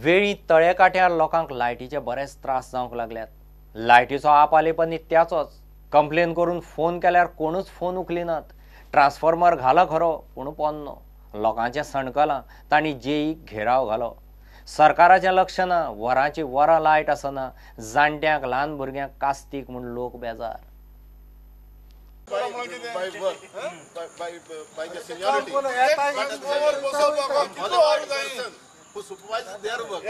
वेळी तळेकाठ्यार लोकांक लायटीचे बरेच त्रास जावंक लागल्यात. लायटीचो आप नित्याचोच. कंप्लेन करून फोन केल्यार कोणूच फोन उखलिनात. ट्रान्सफॉर्मर घाला खरो पूण पोन्नो. लोकांचें सणकलां, तांणी जेईक घेराव घालो. सरकाराचें लक्ष ना, वरांची वरां लायट आसना. जाणट्यांक ल्हान भुरग्यांक कास्तीक म्हूण लोक बेजार. By work, by the seniority. Who supervises their work.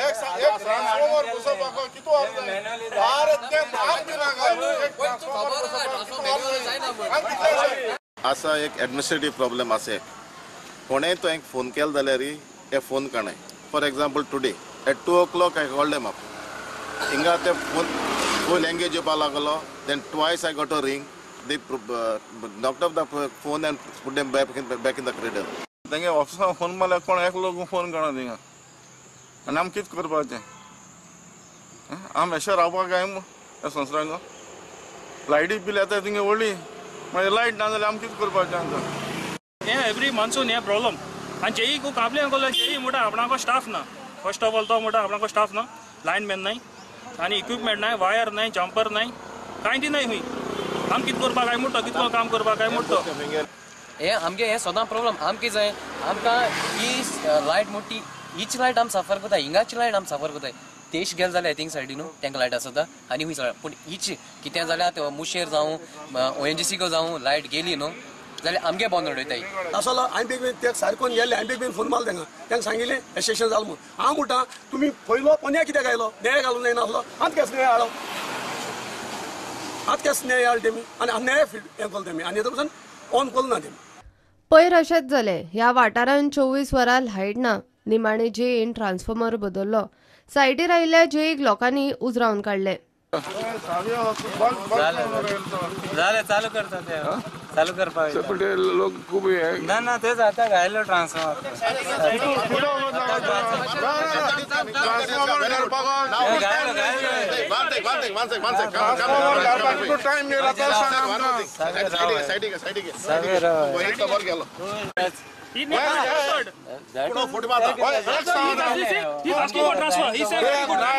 आसा एक एडमिनिस्ट्रेटीव प्रॉब्लेम आसा. कोणेय तो एक फोन केलो जाल्यार हे phone काणाय. For example today at 2 o'clock I called them up. हिंगा ते फोन फूल एंगेज येवपा लागलो. Then twice I got a ring. They knocked off the phone and put them back in the cradle. तेंगे ऑफिसा phone मारल्यार कोण एकलो phone काडना थिंगा आनी आमी कितें करपाचें? आमी अशें रावपाक काय ह्या संवसारांत? लायटी बिल येता थिंगे व्हडली, मागीर लायट ना जाल्यार आमी कितें करपाचें आतां? हें एवरी मान्सून हें प्रॉब्लम. आनी जेई काबलें कोल्ला जेई म्हणटा आपणाको स्टाफ ना. फर्स्ट ऑफ ऑल तो म्हणटा आपणाको स्टाफ ना, लायनमॅन नाय आनी इक्विपमेंट नाय, वायर नाय, जंपर नाय, कांय ती नाय. खंय आमी कितें करपाक काय म्हणटा, कितलो काम करपाक काय म्हणटा. हे आमगे हे सदां प्रॉब्लम. आमकां जाय आमकां ही लायट मोठी हीच लायट आमी साफर करता, हिंगाची लायट आमी साफर करताय. तेश गेले जाल्यार थिंग सायडीन न्हू तांकां लायट आसता आनी हुंय पूण हीच कितें जाल्यार मुशेर जावं ONGC जावं लायट गेली न्हू जाल्यार आमगे बंद उडयताय. आसलो हांवें बेगीन ते सारकोन गेल्ले, हांवें बेगीन फोन मारलो तांकां, तांकां सांगिल्लें एस्टेशन जालें म्हूण. हांव म्हणटा तुमी पयलो पोन्या कित्याक आयलो, न्याय घालूंक जायना आसलो. आतां केस न्याय हाडलो, आतां केस न्याय हाडलो तेमी आनी न्याय हें केलो तेमी आनी आतां पसून ऑन केलो ना तेमी. पयर अशेंच जालें. ह्या वाठारांत 24 वरां लायट ना. निमाणे जेईन ट्रान्सफॉर्मर बदल्लो. सायटीर आयिल्ल्या जेईक लोकांनी उजरावन काडले. चालू करता ते चालू करपाक लोक खूब ना ना तेच आतां घायलो transformer. He never answered. He asking for transfer. He said very good. I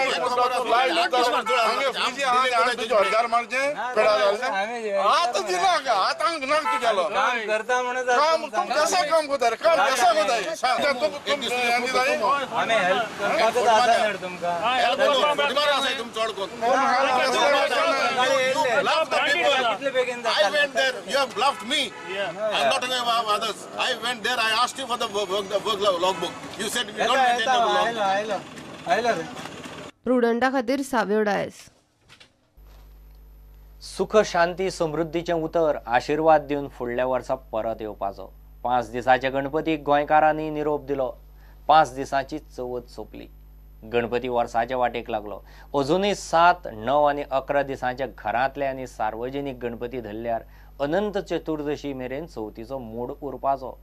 went there. You have bluffed me. I'm not talking about others. I went there. I asked you for the work logbook. You said you don't maintain the logbook. प्रुडंटा खातीर साव्यो डायस. सुख शांती समृद्धीचें उतर आशिर्वाद दिवन फुडल्या वर्सा परत येवपाचो. 5 दिसांच्या गणपतीक गोंयकारांनी निरोप दिलो. 5 दिसांची चवथ सोंपली. गणपती वर्साच्या वाटेक लागलो. अजूनय 7, 9 आनी 11 दिसांच्या घरांतले आनी सार्वजनीक गणपती धरल्यार अनंत चतुर्दशी मेरेन चवथीचो मूड उरपाचो.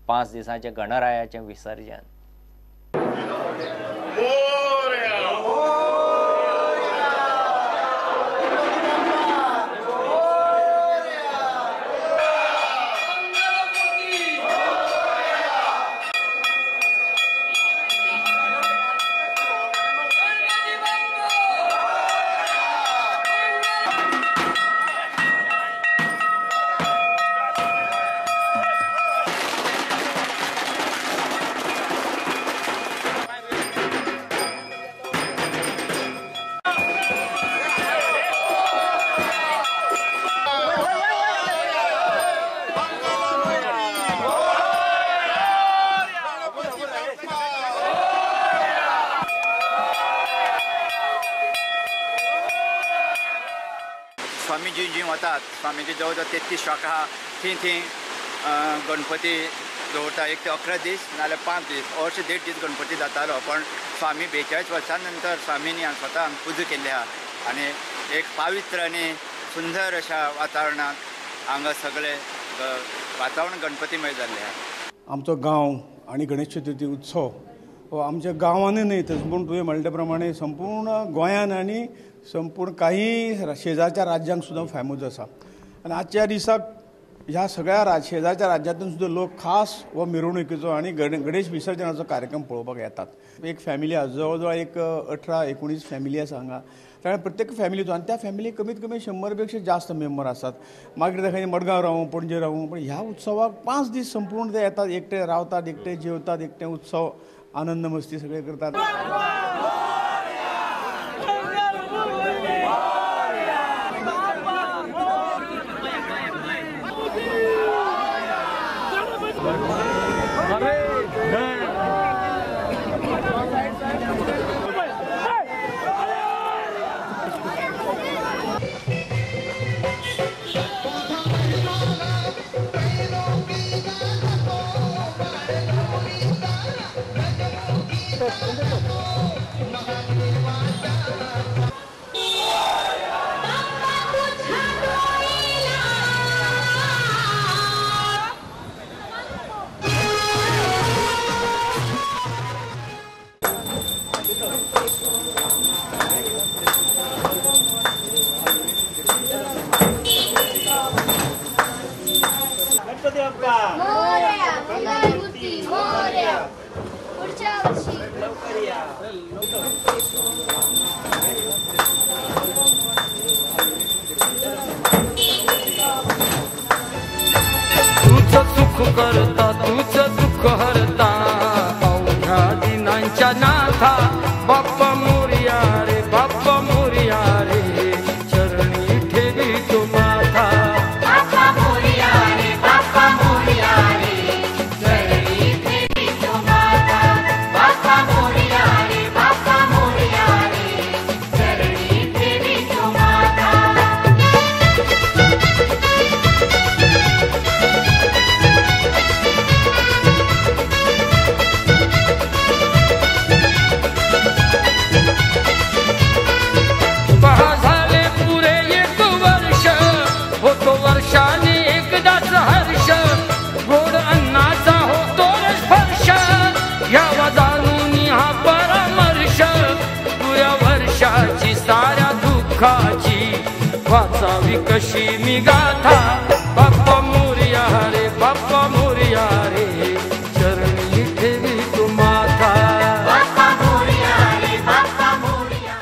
5 दिसांच्या गणरायाचें विसर्जन. स्वामीजी जी वतात, स्वामीजी जवळ जवळ 33 शाखा आहा थंय थंय गणपती दवरता. एक ते 11 दीस नाजाल्यार 5 दीस, वर्स 1.5 दीस गणपती जातालो. पण स्वामी 42 वर्सां नंतर स्वामींनी स्वता पुजा केल्ली आहा आनी एक पवित्र आनी सुंदर अशा वातावरणांत हांगा सगळे वातावरण गणपतीमय जाल्लें आहा. आमचो गांव आनी गणेश चतुर्थी उत्सव हो आमच्या गांवांनी न्हय तर पूण तुवें म्हणले प्रमाणे संपूर्ण गोंयान आनी संपूर्ण काही शेजारच्या राज्यांक सुद्दां फेमस आसा. आनी आजच्या दिसाक ह्या सगळ्या शेजारच्या राज्यांतून सुद्दां लोक खास हो मिरवणुकीचो आनी गणेश विसर्जनाचो कार्यक्रम पळोवपाक येतात. एक फॅमिली आसा, जवळ जवळ एक 18-19 फॅमिली आसा हांगा. त्यामुळे प्रत्येक फॅमिलीचो आनी त्या फॅमिली कमीत कमी 100 पेक्षा जास्त मेंबर आसात. मागीर तेखातीर मडगांव रावूं, पणजे रावूं, पण ह्या उत्सवाक 5 दीस संपूर्ण ते येतात, एकटे रावतात, एकटे जेवतात, एकटे उत्सव आनंद मस्ती सगळे करतात. करता तुझ दुःख हरता अवघ्या दिनांच्या नाथा बाप्पा मोरया रे, बाप्पा मोरया रे, चरणी ठेवी तो माथा. बाप्पा मोरया रे, बाप्पा मोरया रे, चरणी ठेवी तो माथा. बाप्पा मोरया रे, बाप्पा मोरया रे, चरणी ठेवी तो माथा. वर्षाने एकदाच हर्ष, गोड अन्नाचा होतो स्पर्श, यावा जाणून हा परामर्श, पुऱ्या वर्षाची साऱ्या दुःखाची वाचावी कशी मी गाथा. बाप्पा मोरया रे, बाप्पा मोरया रे, चरणी ठेवी तू माथा. बाप्पा मोरया रे, बाप्पा मोरया.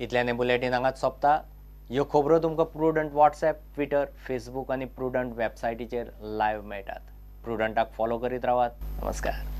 इतल्याने बुलेटीन हांगाच सोंपता. ह्यो खबरो तुमकां प्रुडंट वॉट्सएप, ट्विटर, फेसबूक आनी प्रुडंट वेबसायटीचेर लायव्ह मेळटात. प्रुडंटाक फॉलो करीत रावात. नमस्कार.